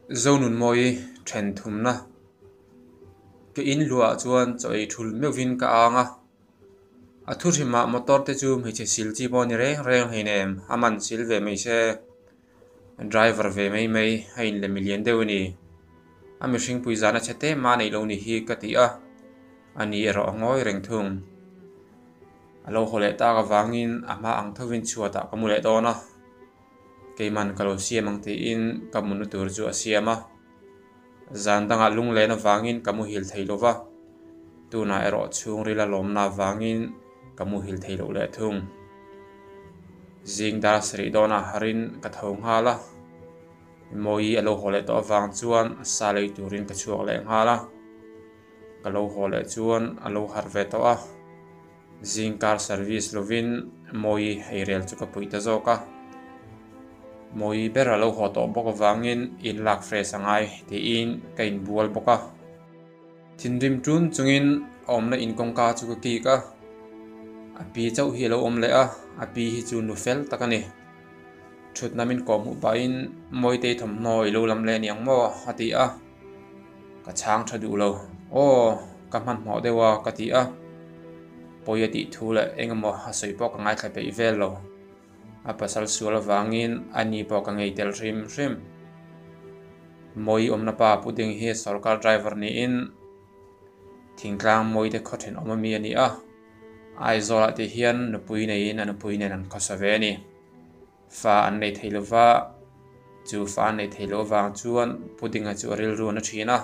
Zonunmawii then thumna ka in luah chuan chaw ei thul meuhvin ka ang a. A thu hrimah motor te chu hmeichhe sil chi pawh a ni reng reng hleinem, a man sil ve mai se. Driver ve mai mai a inlem milian deuh a ni. A mihring pui zana chhe te mah a neih lo ni hi ka ti a, a ni erawh a ngawi reng thung. A lo haw leh tak avangin a hma ang thovin chhuatah ka mu leh dawn a, keiman ka lo siam ang tiin ka mutna tur chu a siam a. Zan dangah lunglen avangin ka muhil thei lo va, tunah erawh chhungril a lawmna avangin ka muhil thei loh leh thung. Zing dar sarih dawnah harin ka tho nghal a, Mawii a lo haw leh tawh avang chuan sa lei turin ka chhuak leh nghal a. Ka lo haw leh chuan a lo harh ve tawh a, zing car service lovin Mawii eirel chu ka puih ta zawk a. Mawii ber a lo haw tawh bawk avangin in lak fresh a ngai tiin ka inbual bawk a. Thinrim ṭun chungin a awmna in kawngka chu ka kik a, a pi chauh hi a lo awm leh a, a pi hi chu nu fel tak a ni. Ṭhutna min kawh hmuh pahin Mawitei thawmhnaw i lo lam leh aniang maw? a ti a. Ka chhang tha duh lo. Aw, ka hmanhmawh deuh a ka ti a. Pawi a tih thu leh eng emaw a sawi pawh ka ngaithla peih vel lo. A pasal sual avangin a ni pawh ka ngei tel hrim hrim. Mawi awmna pa Puding hi sorkar driver niin thingtlang Mawite khaw thenawm ami a ni a. Aizawlah te hian nupui neiin a nupui nen an khawsa ve a ni. Fa an nei thei lo va, chu fa an nei thei loh avang chuan Pudinga chu a rilru na thin a,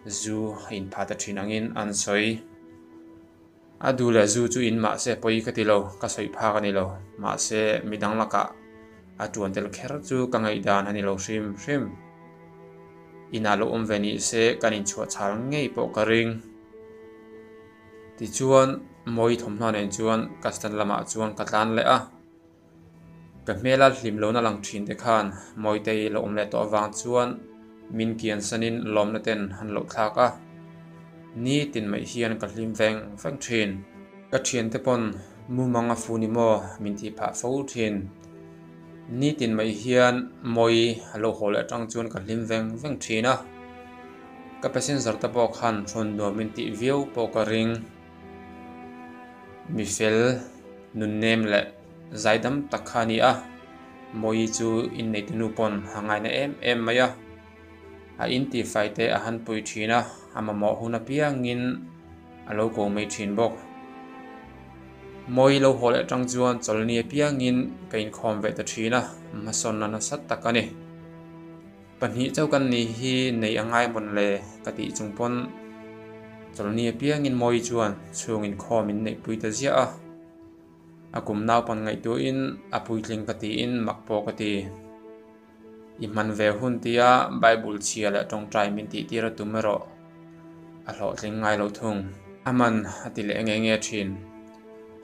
zu a inpha ta thin angin an sawi. A duh leh zu chu in mahse pawi ka ti lo, ka sawi phak a ni lo, mahse midang lakah a tuan tel kher chu ka ngaihdan a ni lo hrim hrim. Inah lo awm ve ni se kan inchhuah chhal ngei pawh ka ring. Tichuan Mawi thawmhnaw nen chuan ka stand lamah chuan ka tlan leh a. Ka hmela hlim lohna lang thin te khan Mawitei lo awm leh tawh avang chuan min kian sanin lawmna ten han loh thlak a, nitin mai hian ka hlim veng veng thin. Ka thiante pawn mumang a fu ni maw min tih phah fo thin. Nitin mai hian Mawi a lo haw leh atang chuan ka hlim veng veng thin a, ka passenger te pawh khan hrawn nuam min tih viau pawh ka ring. Mi fel nunnem leh zaidam tak kha a ni a, Mawii chu inneihte nu pawn a ngaina em em mai a, a intifai te a han pui thin a, a mamawh hun apiangin a lo ko mai thin bawk. Mawii lo haw leh atang chuan chawlni apiangin ka inkhawm ve ta thin a, hmasawnna nasa tak a ni. Pahnih chauh kan nih hi neih a ngai mawn le ka tih chung pawn chawlhni apiangin Mawi chuan chhung inkhawm in neihpui ta ziah a, a kum naupan ngaihtuahin a puitling ka tiin mak pawh ka ti. I hman ve hun tia Bible chhia leh tawngtai min tih tir a tum erawh a hlawhtling ngai lo thung. A man a ti leh nge nge thin.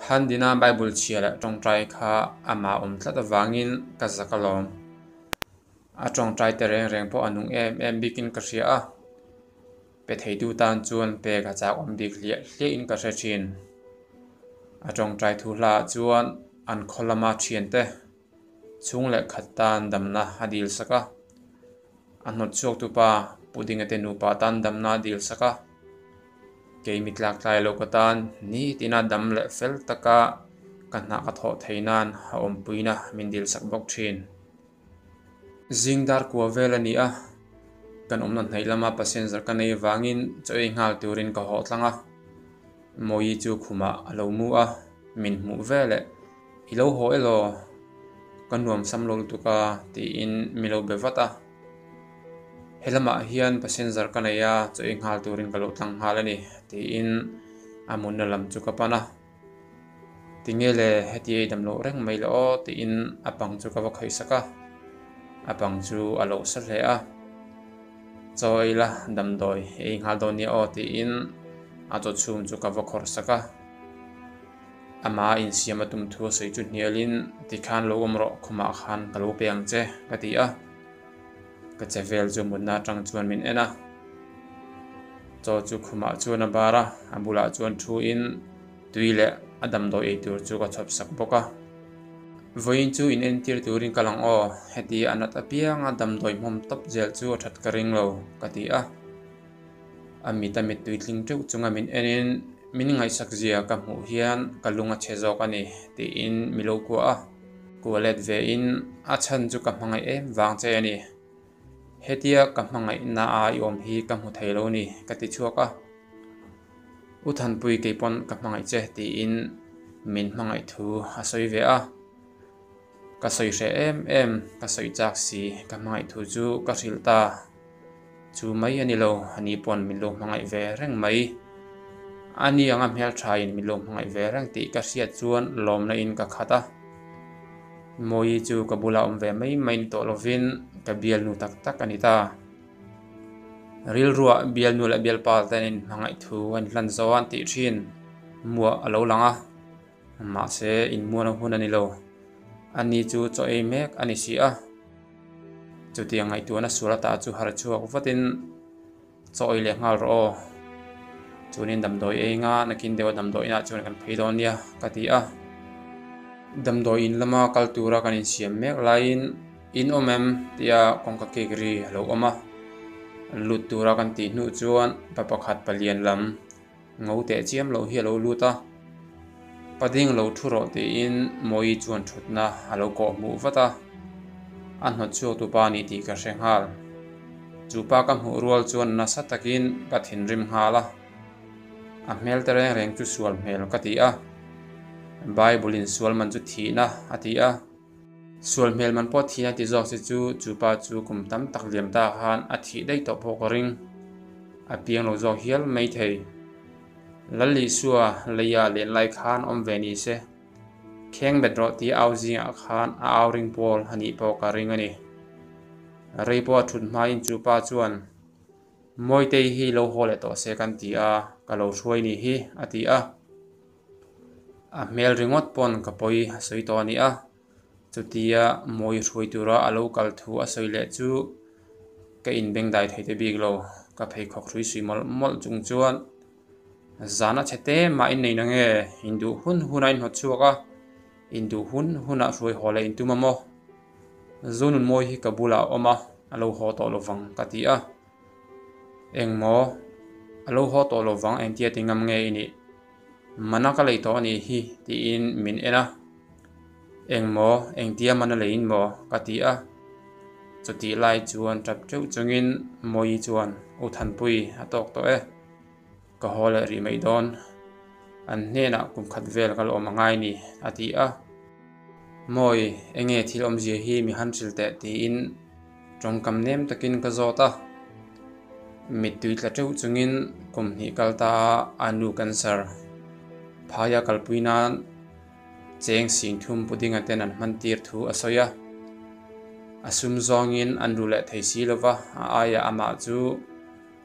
Handina Bible chhia leh tawngtai kha amah awm tlat avangin ka zak alawm. A tawngtai te reng reng pawh a nung em em bikin ka hria a, pe theitu tan chuan pek a chak awm bik hliah hliahin ka hre thin. A tawngtai thu hlaah chuan an khaw lama thiante chhung leh khat tan damna a dil sak a, a hnawt chhuaktu pa Pudinga te nupa tan damna a dil sak a, kei mi tlak tlai lo ka tan nitina dam leh fel taka ka hna ka thawh thei nan a awmpuina min dil sak bawk thin. Zing dar kua vel a ni a, kan awmna hnaih lama passenger ka nei vangin chaw ei nghal turin ka haw tlang a, Mawii chu khumah a lo mu a, min hmuh veleh i lo haw elaw? Ka nuam sam lo lutuk a tiin mi lo be vat a, he lamah hian passenger ka nei a, chaw ei nghal turin ka lo tlang nghal a ni tiin a mutna lam chu ka pan a. Tinge le heti ei dam loh reng mai le aw tiin a pang chu ka va khawih sak a, a pang chu a lo sa hle a, chaw ei la damdawi ei nghal dawn nia aw tiin a chaw chhum chu ka va khawrh sak a, amah insiam a tum thu a sawi chu hnialin tikhan lo awm rawh khumah khan ka lo pe ang che ka ti a. Ka che vel chu mutna atang chuan min en a, chaw chu khumah chuan a bar a, a bulah chuan thu in tui leh a damdawi ei tur chu ka chhawp sak bawk a. Vawiin chu in entir turin ka lang aw, heti a nat apianga damdawi hmawm tawp zel chu a that ka ring lo, ka ti a. A mit a mittui tling teuh chunga min enin min ngaihsak zia ka hmuh hian ka lung a chhe zawk a ni, tiin mi lo kuah a. Kuah let vein a chhan chu ka hmangaih em vang che a ni. Hetia ka hmangaihna a i awm hi ka hmu thei lo ni, ka ti chhuak a. U Thanpui kei pawn ka hmangaih che tiin min hmangaih thu a sawi ve a. Ka sawi hreh em em, ka sawi chak si, ka hmangaih thu chu ka hrilh ta. Chu mai a ni lo, ani pawn min lo hmangaih ve reng mai. Ani anga hmelthain min lo hmangaih ve reng tih ka hriat chuan lawmna in ka khat a. Mawi chu ka bula awm ve mai mai ni tawh lovin ka bialnu tak tak a ni ta. Rilruah bialnu leh bialpa te an inhmangaih thu an hlan zo a an tih thin muah a lo lang a, mahse inmuana hun a ni lo. Ani chu chaw ei mek a ni si a. Chutiang ngaihtuahna sual ata chu harh chhuak vatin chaw ei leh nghal rawh aw. Chuanin damdawi ei nga nakin deuha damdawi inah chuan kan phei dawn nia ka ti a. Damdawi in lama kal tura kan insiam mek laiin in awm em tia kawngka kik ri a lo awm a. Lut tura kan tih hnuh chuan pa pakhat palian lam Ngo teh chiam loh hi a lo lut a, Pading lo thu rawh tiin Mawi chuan thutna a lo kawh hmuh vat a, a hnawt chhuak tu pa ni tih ka hre nghal. Chu pa ka hmuh rual chuan nasa takin ka thinrim nghal a, a hmel te reng reng chu sual hmel ka ti a, Bible in sual man chu thihna a ti a, Sual hmel man pawh thihna ti zawk che chu chu pa chu kum tam tak liam ta khan a thih daih tawh pawh ka ring. A piang lo zawk hial mai thei. Lal Isua leia len lai khan awm ve ni se. Kheng bet rawh tih au zingah khan a au ring pawl a nih pawh ka ring a ni. Rei pawh a thut hmain chu pa chuan, Mawitei hi lo haw leh tawh se kan ti a, ka lo hruai ni hi, a ti a. A hmel ringawt pawn ka pawi a sawi tawh a ni a, chutia mawi hruai tura a lo kal thu a sawi leh chu ka inbengdai thei ta bik lo, ka pheikhawk hrui sui mawlh mawlh chung chuan zan a chhe te mah in nei nange, induh hun hun a inhnawt chhuak a, induh hun hun ah hruai haw leh intum a maw? Zonunmawi hi ka bulah a awm a, a lo haw tawh lovang ka ti a. Engmaw? A lo haw tawh lovang engtia ti ngam nge i nih? Mana ka lei tawh a nih hi tiin min en a. Engmaw? Engtia mana leiin maw? Ka ti a. Chutih lai chuan tap teuh chungin Mawi chuan U Thanpui a tawk tawh e. Ka haw leh rih mai dawn. An hnenah kum khat vel ka la awm a ngai ni a ti a. Mawi, enge thil awmzia hi mi han hrilh teh tiin tawngkam nem takin ka zawt a. Mittui tla teuh chungin kum hnih kal ta a a nu cancer phaia kalpui nan cheng sing thum pudinga ten an hman tir thu a sawi a. A sum zawngin an ru leh thei si lova, a aiah amah chu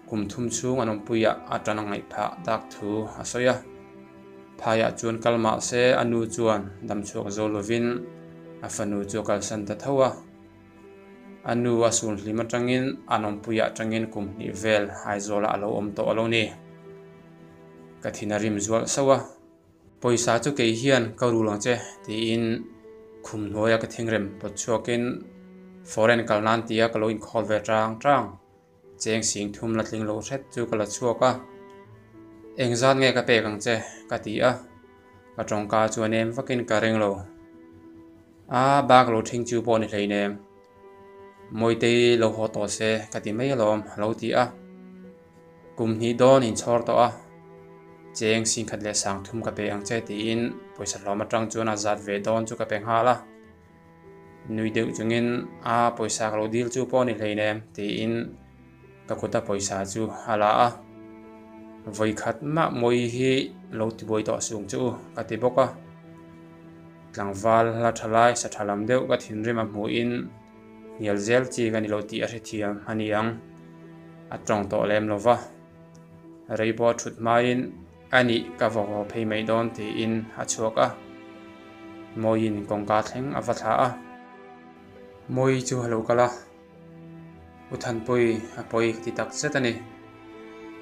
Kum thum chhung an awmpuiah a tan a ngaih phah tak thu a sawi a. Phaiah chuan kal mah se a nu chuan dam chhuak zo lovin a fanu chu a kalsan ta tho a. A nu a sun hlim atangin an awmpuiah atangin kum hnih vel Aizawlah a lo awm tawh a lo ni. Ka thin a rim zual sauh a. Pawisa chu kei hian ka rul ang che tiin khum hnuaia ka thingrem pawt chhuakin foreign kal nan tia ka lo inkhawl ve tang tang. Cheng sing thum la tling lo hret chu ka la chhuak a, Engzat nge ka pek ang che? ka ti a, ka tawngka chu a nem vakin ka ring lo. A bak lo thing chu pawh ni hleinem, Mawitei lo haw tawh se ka ti mai alawm a lo ti a, Kum hnih dawn inchhawr tawh a, cheng sing khat leh sang thum ka pe ang che tiin pawisa hlawm atang chuan a zat ve dawn chu ka pe nghal a. Nui deuh chungin a pawisa ka lo dil chu pawh a ni hleinem tiin ka kuta pawisa chu a la a, vawi khat mah mawi hi lo tibuai tawh sung chu ka ti bawk a, tlangval hla tha lai sa tha lam deuh ka thinrim a hmuhin hnial zel chi ka ni lo tih a hrethiam a ni ang, a tawng tawh lem lo va, rei pawh a thut hmain. A nih ka va haw phei mai dawn tiin a chhuak a, Mawiin kawngka thleng a va thla a. Mawi chu a lo kal a, U Thanpui a pawi ka ti tak zet a ni.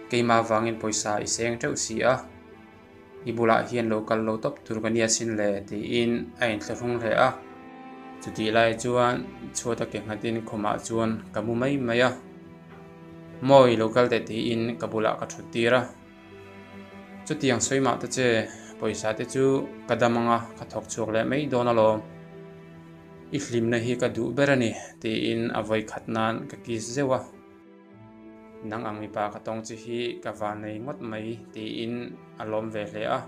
Keimah vangin pawisa i seng teuh si a, i bulah hian lo kal lo tawp tur ka nia sin le tiin a inthlahrung hle a. Chutih lai chuan chhuata ke nghatin khumah chuan ka mu mai mai a. Mawi lo kal teh tiin ka bulah ka thut tir a. Chutiang sawi mah ta che, pawisa te chu ka dam anga ka thawk chhuak leh mai dawn alawm. I hlimna hi ka duh ber a ni tiin a vawi khat nan ka kiss zeuh a. Nang ang mipa ka tawng chi hi ka van nei ngawt mai tiin a lawm ve hle a.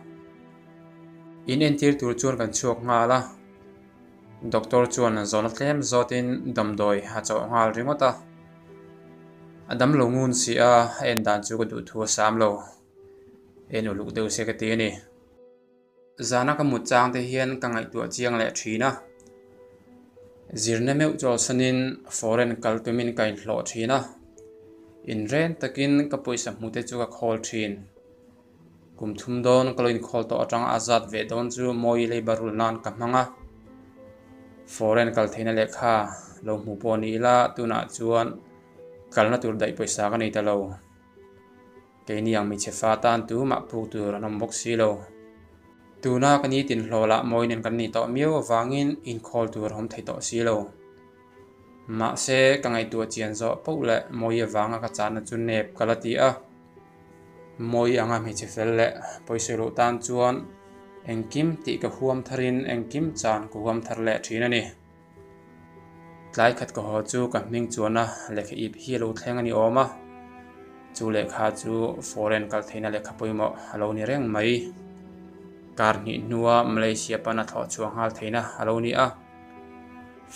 In entir tur chuan kan chhuak nghal a. Doctor chuan zawhna tlem zawtin damdawi a chawh nghal ringawt a. A dam lo ngun si a, a en dan chu ka duh thu a sam lo. En uluk deuh se ka ti a ni. Zana ka mut chang te hian ka ngaihtuah chiang leh thin a. Zirna meuh chawlhsanin foreign kal tumin ka inhlawh thin a. Inren takin ka pawisa hmu te chu ka khawl thin. Kum thum dawn ka lo inkhawl tawh atang a zat ve dawn chu mawi leiba rul nan ka hmang a. Foreign kal theihna lehkha lo hmu pawh ni ila tunah chuan kalna tur daih pawisa ka nei ta lo. Keini ang hmeichhe fa tan tumah puk tur an awm bawk si lo. Tuna ka nitin hlawlah mawi nen kan nih tawh miau avangin inkhawl tur a awm thei tawh si lo. Mahse ka ngaihtuah chian zawh poh leh mawi avanga ka chahna chu nep ka la ti a. Mawi anga hmeichhe fel leh pawisa luh tan chuan engkim tih ka huam tharin engkim chan ka huam thar leh thin a ni. Tlai khat ka haw chu ka hming chuana lehkha ip hi a lo thleng a ni awm a, chu lehkha chu foreign kal theihna lehkha pawimawh a lo ni reng mai. Kar hnih hnua Malaysia pana thlawh chhuah nghal theihna a lo ni a,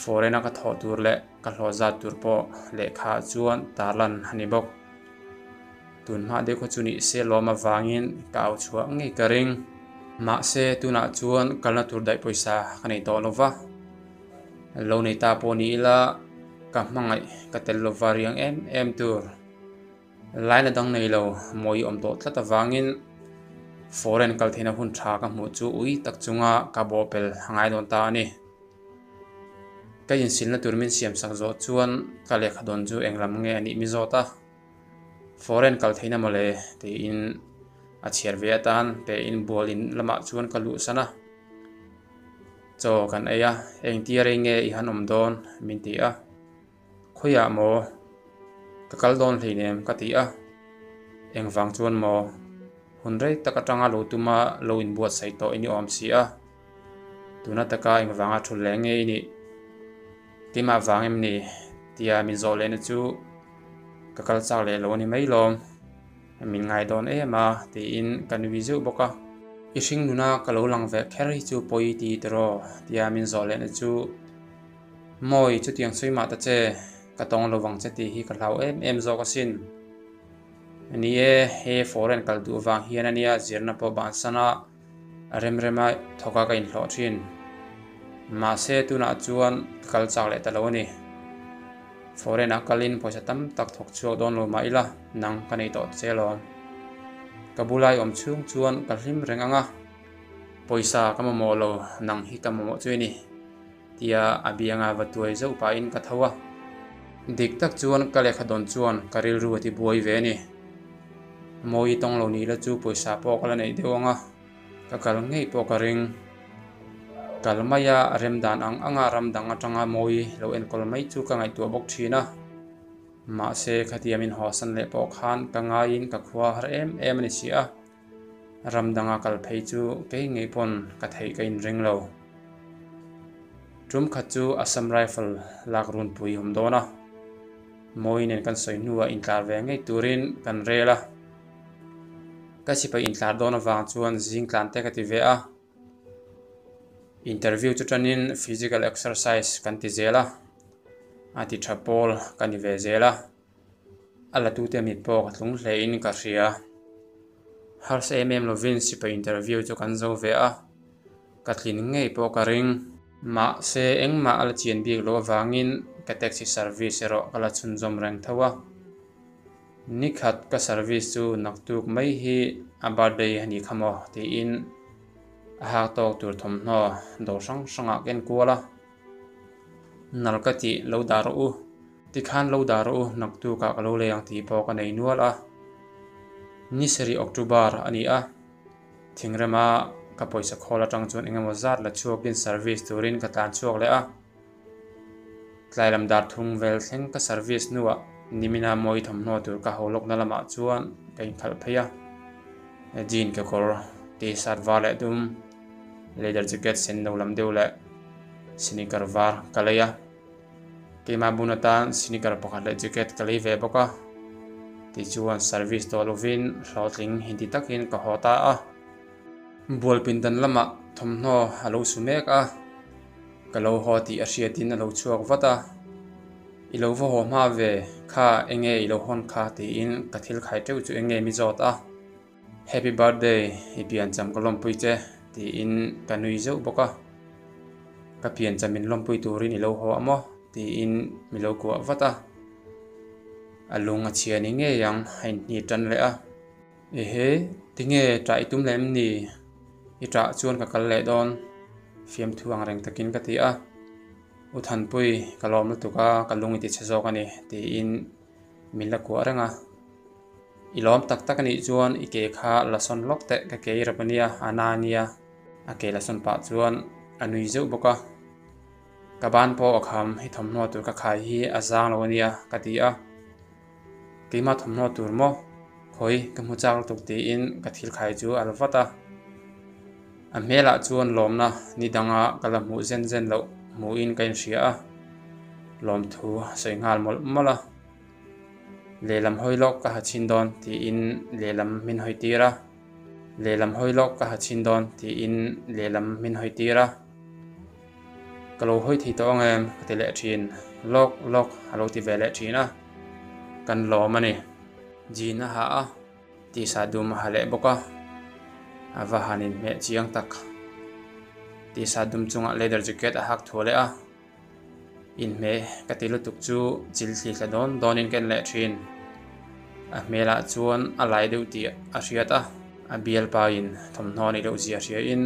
foreign a ka thawh tur leh ka hlawh zat tur pawh lehkha chuan tarlan a ni bawk. Tun hma deuh kha chu nih se lawm avangin ka au chhuah ngei ka ring. Mahse tunah chuan kalna tur daih pawisa ka nei tawh lo va, lo nei ta pawh ni ila ka hmangaih ka tel lo va riang em em tur. Laina dang nei lo mawi awm tawh tlat avangin foreign kal theihna hun tha ka hmuh chu ui tak chunga ka bawhpel a ngai dawn ta a ni. Ka insilna tur min siamsak zawh chuan ka lehkha dawn chu englam nge a nih mi zawt a. Foreign kal theihna mawle tiin a chhiar ve atan pein bual in lamah chuan ka luh san a. Chaw kan ei a, engtia rei nge i han awm dawn min ti a. Khawiah maw? Ka kal dawn hleinem ka ti a. Engvang chuan maw? Hun rei tak atanga lo tuma lo inbuatsaih tawh i ni awm si a. Tuna taka engvanga thul leh nge i nih? Keimah vang em ni? Tia min zawh lehna chu ka kal chak leh lo a ni mai lawm. Min ngai dawn em a tiin ka nui zeuh bawk a. I hring nuna ka lo lang ve kher hi chu pawi ti tiraw? Tia min zawh lehna chu Mawi chutiang sawi mah ta che, ka tawng lo vang che tih hi ka hlau em em zawk asin. Ni e, he foreign kal duh vang hian ania zirna pawh bansan a. A rem rema thawk a ka inhlawh thin. Mahse tunah chuan ka kal chak leh ta lo a ni. Foreign ah kalin pawisa tam tak thawk chhuak dawn lo mah ila nang ka nei tawh che alawm. Ka bulai awm chhung chuan ka hlim reng ang a, pawisa ka mamawh lo nang hi ka mamawh chu i ni. Tia a bianga va tuai zauh pahin ka tho a. Dik tak chuan ka lehkha dawn chuan ka rilru a ti buai ve a ni. Mawi tawng lo ni la chu pawisa pawh ka la neih deuh ang a, ka kal ngei pawh ka ring. Kal mai a rem dan ang anga ram dang atanga mawi lo enkawl mai chu ka ngaihtuah bawk thin a. Mahse khatia min hawsan leh pawh khan ka ngaiin ka khua har em em a ni si a. Ram danga kal phei chu kei ngei pawn ka theih ka inring lo. Tum khat chu Assam Rifle lak runpui awm dawn a. Mawi nen kan sawi hnuah intlar ve ngei turin kan rel a. Ka sipai intlar dawn avang chuan zing tlan te ka ti ve a. Interview chu tanin physical exercise kan ti zel a, a ti tha pawl ka ni ve zel a. A la tute mit pawh ka tlung hlein ka hria. Harsa em em lovin sipai interview chu kan zo ve a, ka tlin ngei pawh ka ring. Mahse engmah a la chian bik loh avangin ka taxi service erawh ka la chhunzawm reng tho a. Nikhat ka service chu naktuk mai hi a birthday a nih kha maw tiin a hak tawk tur thawmhnaw dawr hrang hrangah ka enkual a. Nal ka tih lo dah rawh u. Tikhan lo dah rawh u, naktukah ka lo lei ang tih pawh ka nei nual a. Ni sarih October a ni a, thingrema ka pawisa khawl atang chuan engemaw zat la chhuakin service turin ka tlan chhuak leh a. Tlai lam dar thum vel thleng ka service hnuah nimina mawi thawmhnaw tur ka ho lawkna lamah chuan ka inkhalh phei a. Jean kekawr, t-shirt var leh dum, leather jacket sen no lam deuh leh sneaker var ka lei a. Keimah bun atan sneaker pakhat leh jacket ka lei ve bawk a. Tichuan service tawh lovin hlawhtling inti takin ka haw ta a. Bualpindan lamah thawmhnaw a lo su mek a. Ka lo haw tih a hriatin a lo chhuak vat a, I lo va haw hma ve, kha enge i lo hawn kha tiin ka thil khai teuh chu enge mi zawt a, Happy birthday i piancham ka lawmpui che tiin ka nui zeuh bawk a, Ka piancham min lawmpui turin i lo haw a maw tiin mi lo kuah vat a, a lung a chhia ni ngei ang a inhni tan leh a. Ehe, tinge ṭah i tum leh em ni? I ṭah chuan ka kal leh dawn, fiamthu ang reng takin ka ti a. U Thanpui, ka lawm lutuk a, ka lung i ti chhe zawk a ni, tiin min la kuah reng a. I lawm tak tak a nih chuan i ke kha la sawn lawk teh, ka ke i rap a nia, a na a nia, a ke la sawn pah chuan a nui zeuh bawk a. Ka ban pawh a kham, i thawmhnaw tur ka khai hi a zang lo a nia, ka ti a. Keimah thawmhnaw tur maw? Khawi, ka hmu chak lutuk tiin ka thil khai chu a la vat a. A hmelah chuan lawmna ni danga ka la hmuh zen zen loh hmuhin ka inhria a, lawmthu a sawi nghal mawlh mawlh a. Lehlam hawi lawk ka ha chhin dawn tiin lehlam min hawi tir a. Lehlam hawi lawk ka ha chhin dawn tiin lehlam min hawi tir a. Ka lo hawi thei tawh ang em? ka ti leh thin. Lawk lawk a lo ti ve leh thin a, kan lawm a ni. Jean a ha a, tisa dum a ha leh bawk a, a va han inhmeh chiang tak. Tisa dum chungah leather jacket a hak thuah leh a, inhmeh ka ti lutuk chu chil thli thla dawn dawnin ka en leh thin. A hmelah chuan a lai deuh tih a hriat a, a bialpain thawmhnaw a neih loh zia hriain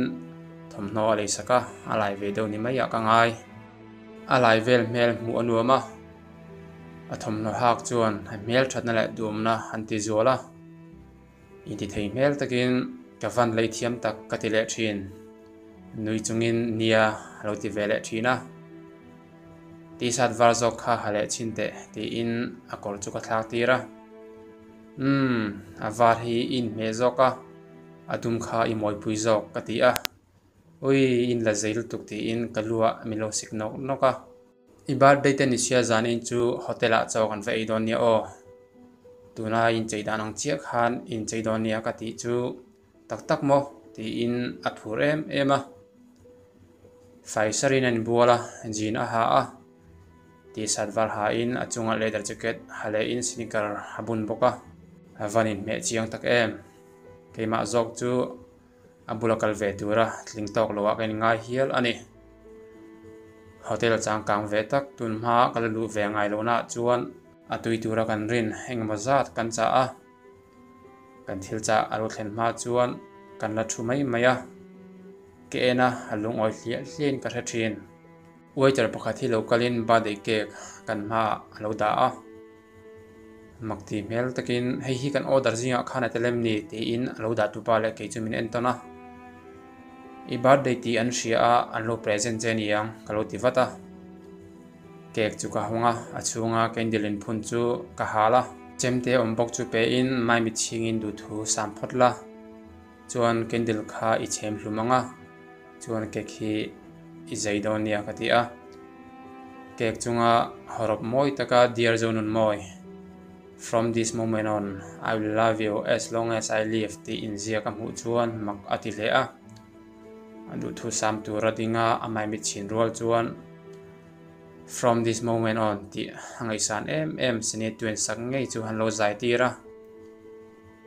thawmhnaw a lei sak a, a lai ve deuh ni mai ah ka ngai. A lai vel hmel hmuh a nuam a, a thawmhnaw hak chuan a hmel thatna leh duhawmna an ti zual a, intithei hmel takin ka van lei thiam tak ka ti leh thin. Nui chungin nia a lo ti ve leh thin a, T-shirt var zawk kha ha leh chhin teh tiin a kawr chu ka thlak tir a. Umm, a var hi i inhmeh zawk a, a dum kha i mawipui zawk ka ti a. Ui, i inla zei lutuk tiin ka luah min lo sik nawk nawk a. I birthday te ni sia zanin chu hotel ah chaw kan va ei dawn nia aw. Tuna inchei dan ang chiah khan inchei dawn nia ka tih chu tak tak maw tiin a phur em em a. Faisarin a inbual a, jean a ha a, t-shirt var ha in a chungah leather jacket ha leh in sneaker a bun bawk a. A van inhmeh chiang tak em. Keimah zawk chu a bula kal ve tura tling tawk loh ah ka inngai hial a ni. Hotel changkang ve tak tun hma ka la luh ve ngai lohna ah chuan a tui tura kan rin engemaw zat kan chah a, kan thil chah a lo thlen hma chuan kan la thu mai mai a, ka en a, a lungawi hliah hliah in ka hre thin. Waiter pakhat hi lo kalin birthday cake kan hmaah a lo dah a. Mak ti hmel takin hei hi kan order zingah khan a tel em ni tiin a lo dah tupa leh kei chu min en tawn a. I birthday tih an hria a, an lo present che ni ang ka lo ti vat a. Cake chu ka hawng a, a chhunga candle inphun chu ka hal a. Chemte awm bawk chu pein maimi chhingin duhthu sam phawt la, chuan candle kha i chhem hlum ang a. Chuan cake hi i zai dawn nia ka ti a, cake chunga hawrawp mawi taka Dear Zonunmawi, from this moment on I will love you as long as I live tih inziak a hmuh chuan mak a ti hle a, a duhthu sam tura dinga a maimit chhin rual chuan From this moment on tih a ngaihsan em em Senate tuan sak ngei chu an lo zai tir a,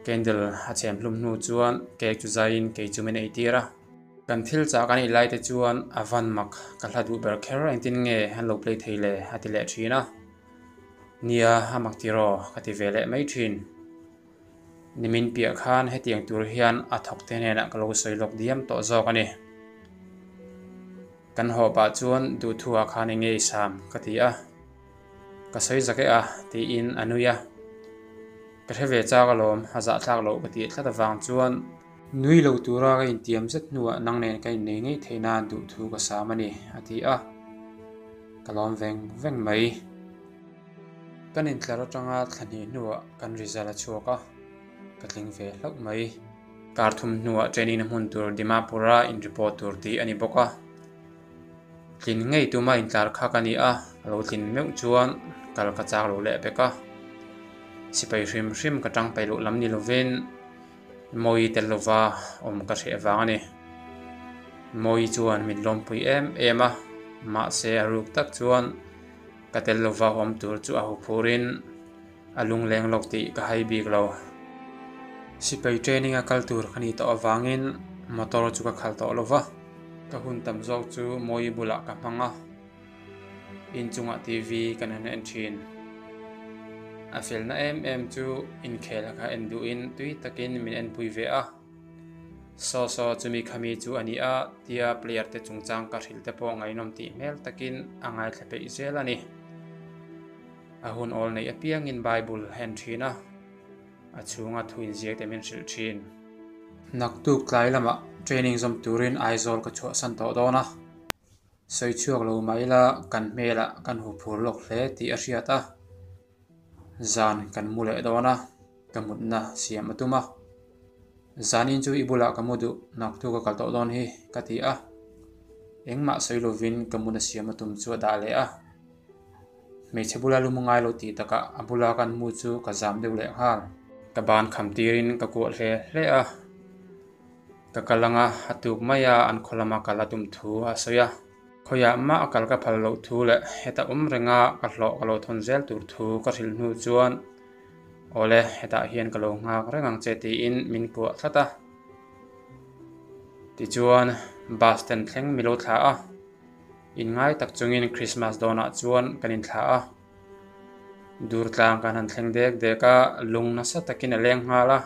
candle a chhem hlum hnu chuan cake chu zaiin kei chu min ei tir a. Kan thil chah kan ei lai te chuan a van mak ka hla duh ber kher engtin nge an lo play thei le a ti leh thin a. Nia a mak tiraw ka ti ve leh mai thin. Nimin piah khan hetiang tur hian a thawk te hnenah ka lo sawi lawk diam tawh zawk a ni. Kan haw pah chuan duhthuah khan eng nge i sam ka ti a. Ka sawi zak e a tiin a nui a. Ka hre ve chak alawm a zahthlak loh ka tih tlat avang chuan Nui lo tura ka intiam zet hnuah nang nen ka innei ngei theih nan duh thu ka sam a ni, a ti a. ka lawm veng veng mai. Kan intlar atanga thla hnih hnuah kan result a chhuak a, ka tling ve hlauh mai. Kar thum hnuah training na hmun tur Dimapur-a in report tur tih a ni bawk a. Tlin ngei tuma intlar kha ka ni a, a lo tlin meuh chuan kal ka chak lo leh pek a. Sipai hrim hrim ka tang peih loh lam ni lovin Mawi tel lova awm ka hreh vang a ni. Mawi chuan min lawmpui em em a, mahse a ruk tak chuan ka tel lova awm tur chu a huphurin a lungleng lawk tih ka hai bik lo. Sipai training a kal tur ka nih tawh avangin motor chu ka khalh tawh lova, ka hun tam zawk chu Mawi bulah ka hmang a. Inchungah TV kan han en thin. A felna em em chu inkhel kha en duhin tui takin min enpui ve a. Saw saw chumi khami chu a ni a tia player te chungchang ka hrilh te pawh ngaihnawm tih hmel takin a ngaithla peih zel a ni. A hun awl neih apiangin Bible a en thin a, a chhunga thu inziak te min hrilh thin. Naktuk tlai lamah training zawm turin Aizawl ka chhuahsan tawh dawn a. Sawi chhuak lo mah ila kan hmelah kan hu phur lawk hle tih a hriat a, zan kan mu leh dawn a, ka mutna siam a tum a. Zanin chu i bulah ka mu duh, naktu ka kal tawh dawn hi ka ti a. Engmah sawi lovin ka mutna siam a tum chu a dah leh a. Hmeichhe bula lu mu ngai lo tih takah a bula kan mu chu ka zam deuh leh nghal. Ka ban kham tirin ka kuah hle hle a. Ka kal anga a tuk mai a, an khaw lama kal a tum thu a sawi a. Khawiah mah a kal ka phal loh thu leh heta awm renga ka hlawh ka lo thawn zel tur thu ka hrilh hnu chuan Awle, hetah hian ka lo nghak reng ang che tiin min kuah tlat a. Tichuan, bus stand thleng mi lo thlah a. Inngai tak chungin Christmas dawnah chuan kan inthlah a. Dur tlang kan han thleng dek dek a, lung nasa takin a leng nghal a.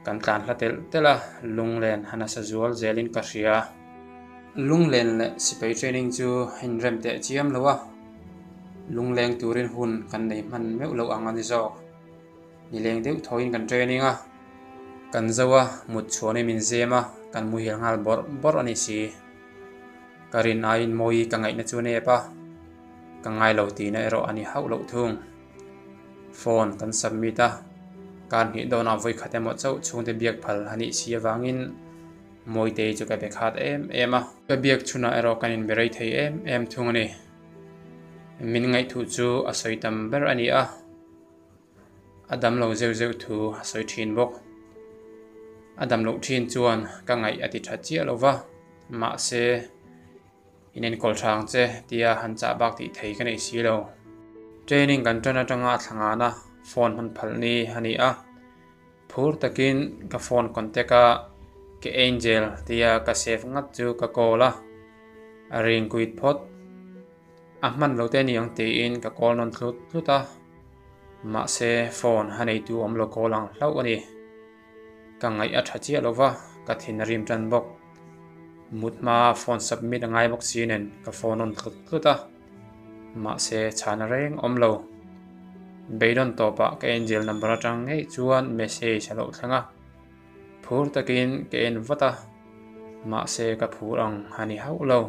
Kan tlan hla telh telh a, lunglen a nasa zual zelin ka hria. Lunglen leh sipai training chu a inrem teh chiam lo a, lungleng turin hun kan nei hman meuh loh ang a ni zawk. Nileng deuh thawin kan training a, kan zo a, mut chhuanin min zem a, kan muhil nghal bawrh bawrh a ni si. Ka rin aiin mawi ka ngaihna chu a nep a, ka ngai lo tihna erawh a ni hauh loh thung. Phone kan submit a, kar hnih dawnah vawi khat emaw chauh chhungte biak phal a nih si avangin Mawitei chu ka be khat em em a. Ka biak chhunah erawh kan inbe rei thei em em thung a ni. Min ngaihthuh chu a sawi tam ber a ni a, a dam lo zeuh zeuh thu a sawi thin bawk. A dam loh thin chuan ka ngaih a ti tha chiah lo va, mahse, In enkawl tha ang che tia han chah bak tih thei ka nei si lo. Training kan tan atanga a thlangana phone hman phalh ni a ni a, phur takin ka phone contact a ka Angel tia ka save ngat chu ka call a, a ring kuit phawt. A hman lo te ni ang tiin ka call nawn tlut tlut a, mahse phone a neitu awm lo call ang hlauh a ni. Ka ngaih a tha chiah lo va, ka thin a rim tan bawk. Mut hma phone submit a ngai bawk si nen ka phone on tlut tlut a, mahse chhan a reng awm lo. Beidawn tawpah ka Angel number atang ngei chuan message a lo thleng a, phur takin ka en vat a, mahse ka phur ang a ni hauh lo.